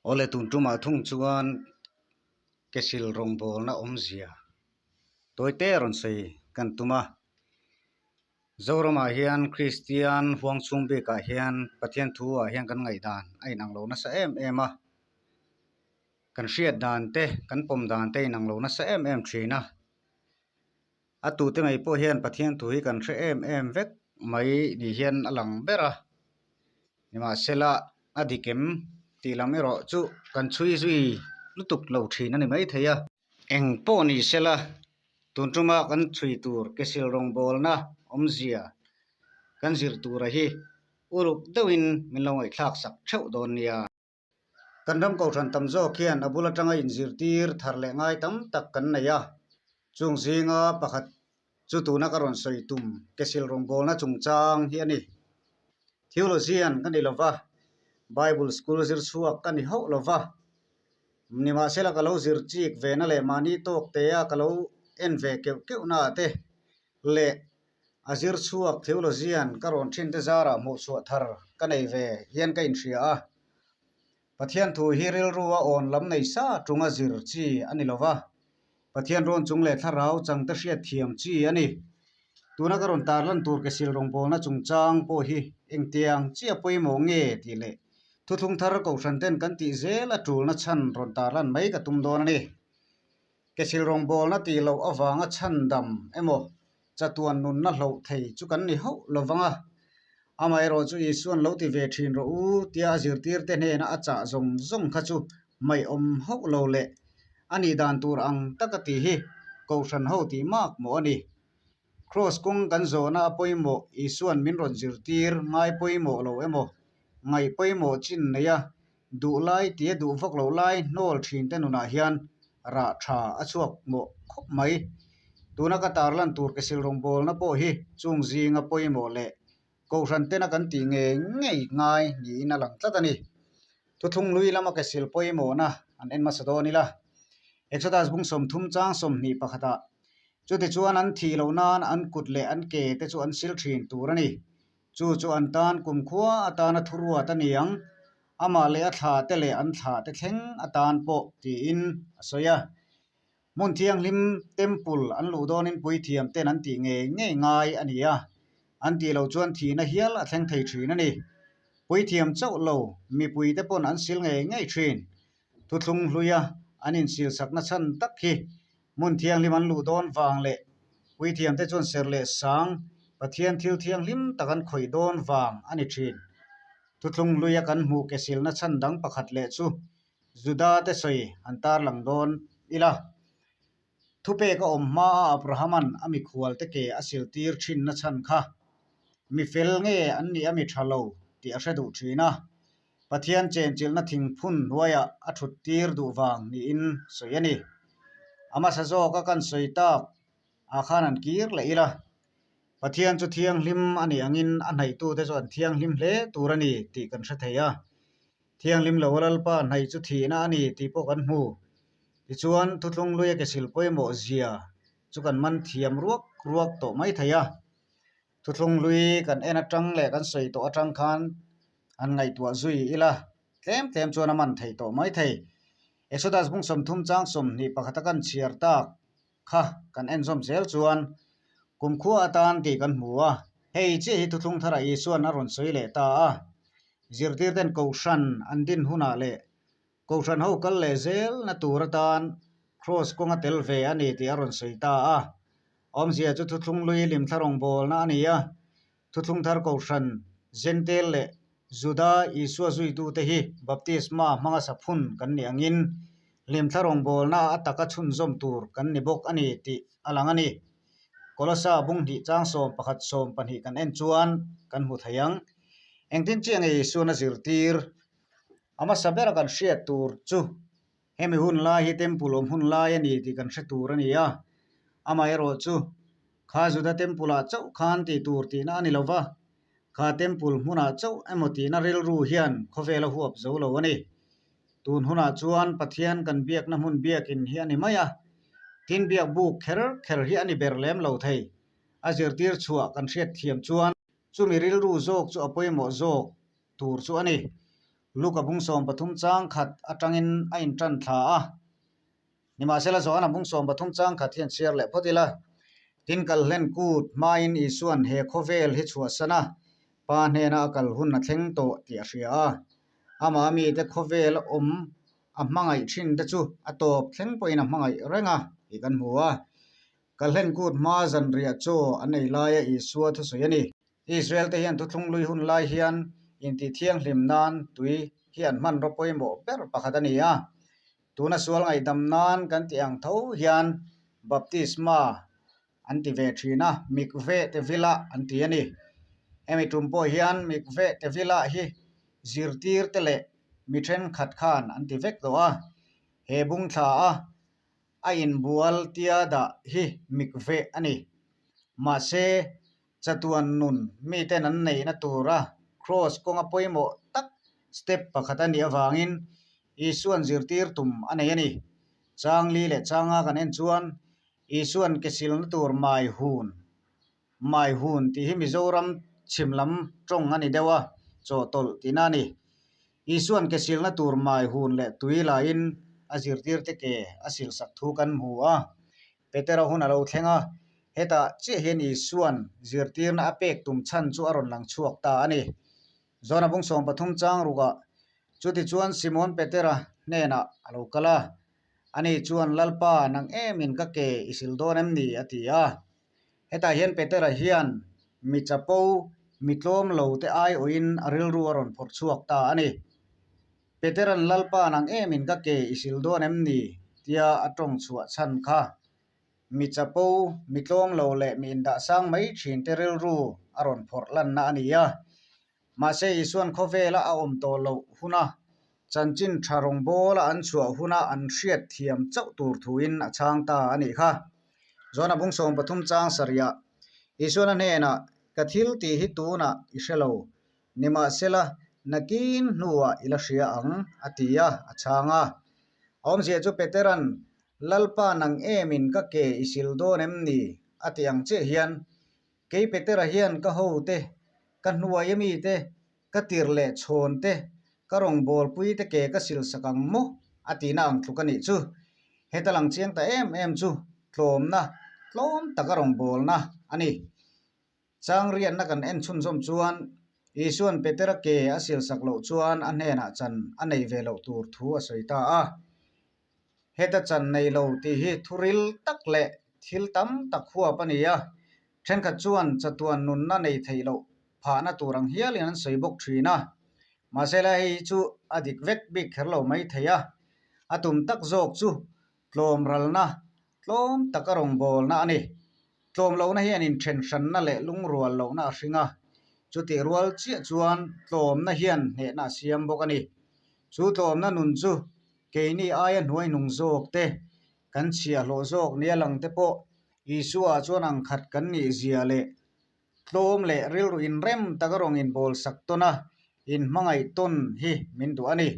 Awle tun tumah thung chuan kesil rawngbawlna awmzia tawite a rawn sawi kan tum a. Zoramah hian Kristian huang chhung bikah hian Pathian thu ah hian kan ngaihdan a inang lo nasa em em a. Kan hriat dan te kan pawm dan te a inang lo nasa em em thin a. A tute mai pawh hian Pathian thu hi kan hre em em vek mai ni hian a lang ber a. Nimahsela a dik em tih lam erawh chu kan chhui zui lutuk lo thin a ni maithei a. Eng pawh ni sela tun tuma kan chhui tur kesil rawngbawlna awmzia kan zir tura hi uluk deuhin min lo ngaihthlak sak theuh dawn nia. Kan ram kohhran tam zawk hian a bul atanga inzirtir thar leh ngai tam tak kan nei a, chung zinga pakhat chu tuna ka rawn sawi tum kesil rawngbawlna chungchang hi a ni. Theologian ka ni lova, Bible school zir chhuak ka ni hauh lova, nimahsela ka lo zir chik ve na leh mahni tawk te a ka lo en ve keuh keuh na ah te leh a zir chhuak theologian ka rawn thin te zarah hmuh chhuah thar ka nei ve hian ka inhria a. Pathian thu hi rilru a awn lam nei sa tunga zir chi a ni lova, Pathian rawn chung leh thlarau changte hriat thiam chi a ni. Tuna ka rawn tarlan tur kesil rawngbawlna chungchang pawh hi engtiang chiah pawimawh nge tih leh thuthlung thar kohhran ten kan tih zel a tulna chhan rawn tarlan mai ka tum dawn a ni. Kesil rawngbawlna tih loh avanga chhandam emaw chatuan nunna hloh thei chu kan ni hauh lo vang a. Amaherawh chu Isuan lo ti ve thin rawh u tia a zirtirte hnena a chah zawng zawng kha chu hmaihawm hauh lo leh a nih dan tur ang taka tih hi Kohhran ho tih mak mawh a ni. Kraws kawng kan zawhna a pawimawh Isuan min rawn zirtir ngai pawimawh lo emaw ngaih pawimawh chin nei a duh lai tia duh vak loh lai hnawl thin te nunah hian rah tha a chhuak mawh khawp mai. Tuna ka tarlan tur kesil rawngbawlna pawh hi chung zinga pawimawh leh Kohhran tena kan tih ngei ngei ngai niin a lang tlat a ni. Thuthlung lui lama kesil pawimawhna an en hmasa dawn ila. Exodus bung 30 chang 21 ah chutichuan an thih loh nan an kut leh an ke te chu an sil thin tur a ni. Chu chu an tan kumkhua atana thuruat a ni ang, amah leh a thla te leh an thla te thleng atan pawh tiin a sawi a. Hmun thianghlim temple an luh dawnin puithiam ten an tih ngei ngei ngai a ni a, an tih loh chuan thihna hial a thleng thei thin a ni. Puithiam chauh lo mipui te pawn an sil ngei ngei thin. Thuthlung hluia an insilsakna chhan tak hi hmun thianghlim an luh dawn vang leh puithiamte chuan serh leh sang Pathian thil thianghlim tak an khawih dawn vang a ni thin. Thuthlung hluia kan hmuh kesilna chhan dang pakhat leh chu Juda te sawi an tarlang dawn ila. Thupek a awm hmaa Abrahaman a mikhualte ke a siltir thinna chhan kha mi fel nge an nih a mi tha lo tih a hre duh thin a. Pathian chenchilhna thingphun hnuaiah a thut tir duh vang niin sawi a ni. A hmasa zawka kan sawi tak ah khan an kir leh ila. Pathian chu thianghlim a nih angin a hnaihtute chu an thianghlim hle tur a ni tih kan hre thei a. Thianghlim lo a Lalpa hnaih chu thihna a ni tih pawh kan hmu. Tichuan, thuthlung luia kesil pawimawh zia chu kan man thiam ruak ruak tawh mai thei a. Thuthlung lui kan en atang leh kan sawi tawh atang khan an ngaihtuah zui ila tlem tlem chuan a man thei tawh mai thei. Exodus bung 30 chang 21 a kan chhiar tak kha kan en zawm zel chuan kumkhua atan tih kan hmu a. Hei chiah hi thuthlung tharah Isuan a rawn sawi leh ta a. Zirtirten Kohhran an din hunah leh Kohhran ho kal leh zel na tur atan Kraws kawnga tel ve a ni tih a rawn sawi ta a. Awmzia chu thuthlung lui limthla rawngbawlna a ni a, thuthlung thar Kohhran Zentel leh Juda Isua zuitute hi baptisma hmanga saphun kan nih angin limthla rawngbawlna a taka chhunzawm tur kan ni bawk a ni tih a lang a ni. Kolosa bung hnih chang 11 12 kan en chuan kan hmu thei ang. Engtin chiah nge Isuan a zirtir? A hmasa bera kan hriat tur chu hemi hun lai hi temple awm hun lai a ni tih kan hre tur a ni a. Amaherawh chu kha Juda temple ah chauh khan tih tur tihna a ni lo va, kha temple hmunah chauh emaw tihna rilru hian khawvel a huap zo lo a ni. Tun hunah chuan Pathian kan biakna hmun biakin hi a ni mai a, tin biak buk kher kher hi a ni ber lem lo thei. A zirtir chhuah kan hriat thiam chuan chumi rilru zawk chu a pawimawh zawk tur chu a ni. Luka bung 13 chang khat atangin a intan thla a. Nimahsela Johana bung 13 chang khat hian chhiar leh phawt ila. Tin kal hlen kut hmain Isuan he khawvel hi chhuahsan a, Pa hnena a kal hun a thleng tawh tih a hria a. Amah mite khawvel awm a hmangaih thin te chu a tawp thleng pawhin a hmangaih reng a tih kan hmu a. Kal hlen kut hma zanriah chaw an ei laia Isua thusawi a ni. Israel te hian thuthlung lui hun lai hian intih thianghlim nan tui hi an hmanraw pawimawh ber pakhat a ni a. Tuna sual ngaihdam nan kan tih ang tho hian baptisma an ti ve thin a, mikveh te vila an ti a ni. Hemi tum pawh hian mikveh te vila hi zirtir te leh mi thenkhat khan an ti vek tawh a. He bung thla a a inbual tia dah hi mikveh a ni. Mahse, chatuan nun miten an neihna tura kraws kawnga pawimawh tak step pakhat a nih avangin Isuan zirtir tum a nei a ni. Chang li leh changa kan en chuan Isuan ke silna tur mai hun, mai hun tih hi Mizoram chhim lam tawng a ni deuh a, chawhtawlh tihna a ni. Isuan ke silna tur mai hun leh tui laiin a zirtirte ke a silsak thu kan hmu a. Petera hun a lo thleng a, hetah chiah hian Isuan zirtirna a pek tum chhan chu a rawn lang chhuak ta a ni. John-a bung 13 chang rukah chutichuan Simon Petera hnenah a lo kal a, ani chuan, Lalpa, nang emin ka ke i sil dawn em ni? a ti a. Hetah hian Petera hian mi chapo, mi tlawm lo te aiawhin a rilru a rawn phawrh chhuak ta a ni. Petera'n Lalpa nang emin ka ke i sil dawn em ni? tia a tawng chhuah chhan kha. Mi chapo, mi tlawm lo leh mi indahsang mai thin te rilru a rawn phawrh lanna a ni a. Mahse Isuan khawvela a awm tawh loh huna chanchin tha rawngbawla an chhuah huna an hriat thiam chauh tur thuin a chhang ta a nih kha. John-a bung 13 chang sarihah Isuan a hnenah, Ka thil tih hi tunah i hre lo, Nimahsela, nakin hnuah i la hria ang, a ti a, a chhang a. A awmzia chu Petera'n, Lalpa nang emin ka ke i sil dawn em ni? a ti ang chiah hian, Kei Petera hian ka hote, ka hnuai amite, ka tir leh chhawnte, ka rawngbawlpuite ke ka sil sak ang maw? a tihna ang tluk a nih chu. Heta lang chiang ta em em chu tlawmna, tlawm taka rawngbawlna a ni. Chang riatna kan en chhunzawm chuan Isua'n Petera ke a silsak loh chuan a hnenah chan a nei ve loh tur thu a sawi ta a. Heta chan nei lo tih hi thuril tak leh thil tam tak huap a ni a, thenkhat chuan chatuan nunna nei theih loh phahna tur ang hialin an sawi bawk thin a. Mahse lai hei hi chu a dik vek bik kher lo mai thei a, a tum tak zawk chu tlawmralna tlawm taka rawngbawlna a ni. Tlawm lohna hian inthen hranna leh lungrual lohna a hring a, chutih rual chiah chuan tlawmna hian hnehna a siam bawk a ni. Chu tlawmna nun chu keini aia hnuai hnung zawk te, kan chhiahhlawh zawk nia lang te pawh Isua chuan ang khat kan nih zia leh tlawm leh rilru inrem taka rawn inbawl sak tawn a, inhmangaih tawn hi min duh a ni.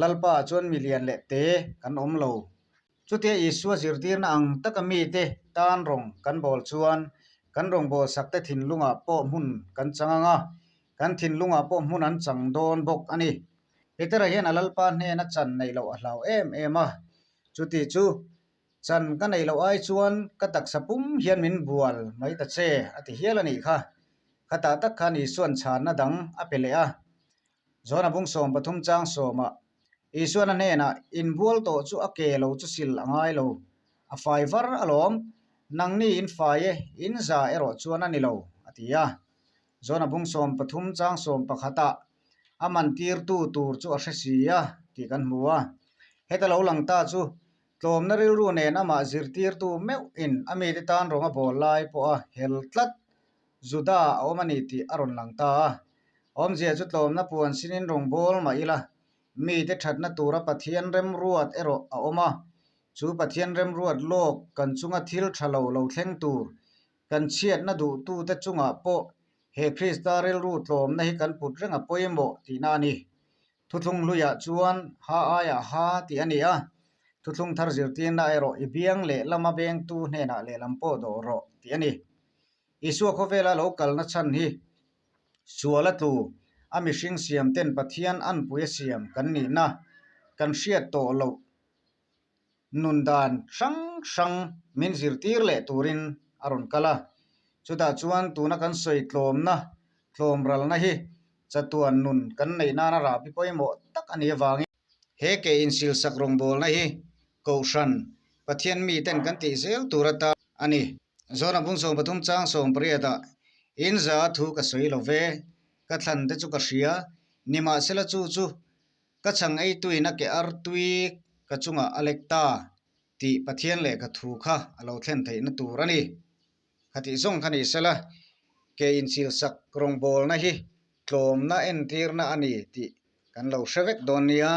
Lalpa chuan milian leh te kan awm lo. Chutia Isua zirtirna ang taka mite tan rawng kan bawl chuan kan rawngbâwl sakte thinlungah pawh hmun kan chang ang a, kan thinlungah pawh hmun an chang dawn bawk a ni. Petera hian a Lalpa hnena chan neih loh a hlau em em a, chuti chu chan ka neih loh ai chuan ka taksa pum hian min bual mai ta che a ti hial a nih kha. Khatah tak khan Isua'n chhanna dang a pe leh a. John-a bung 13 chang sawmah Isuan a hnenah, Inbual tawh chu a ke lo chu sil a ngai lo, a fai var alawm, nangni in fai e, in za erawh chuan a ni lo, a ti a. John-a bung 13 chang 11ah a man tirtu tur chu a hre si a tih kan hmu a. Heta lo lang ta chu tlawmna rilru nen amah zirtirtu meuhin a mite tan rawng a bawl lai pawha hel tlat Juda a awm a ni tih a rawn lang ta a. Awmzia chu tlawmna puan sinin rawngbâwl mah ila, mite ṭhatna tura Pathian remruat erawh a awm a. Chu Pathian remruat lawk kan chunga thil ṭha lo lo thleng tur, kan chhiatna duhtute chungah pawh he Krista rilru tlawmna hi kan put reng a pawimawh tihna a ni. Thuthlung hluiah chuan ha aiah ha tih a ni a, thuthlung thar zirtirna erawh i biang leh lama vengtu hnenah lehlam pawh dawh rawh tih a ni. Isua khawvela lo kalna chhan hi sual a tlu, A mihring siam ten Pathian anpui a siam kan nihna kan hriat tawh loh nun dan hrang hrang min zirtir leh turin a rawn kal a. Chutah chuan tuna kan sawi tlawmna, tlawmralna hi chatuan nun kan neih nana rahbi pawimawh tak a nih avangin, He ke insilsak rawngbawlna hi Kohhran, Pathian miten kan tih zel tur ata a ni. Zawna bung 13 chang 18 ah, In za thu ka sawi lo ve, ka thlan te chu ka hria, nimahsela chu chu ka chhang eituin a ke ar tui ka chungah a lek ta tih Pathian lehkha thu kha a lo thlen theihna tur a ni. Khatih zawng kha ni sela, ke insilsak rawngbawlna hi tlawmna entirna a ni tih kan lo hre vek dawn nia.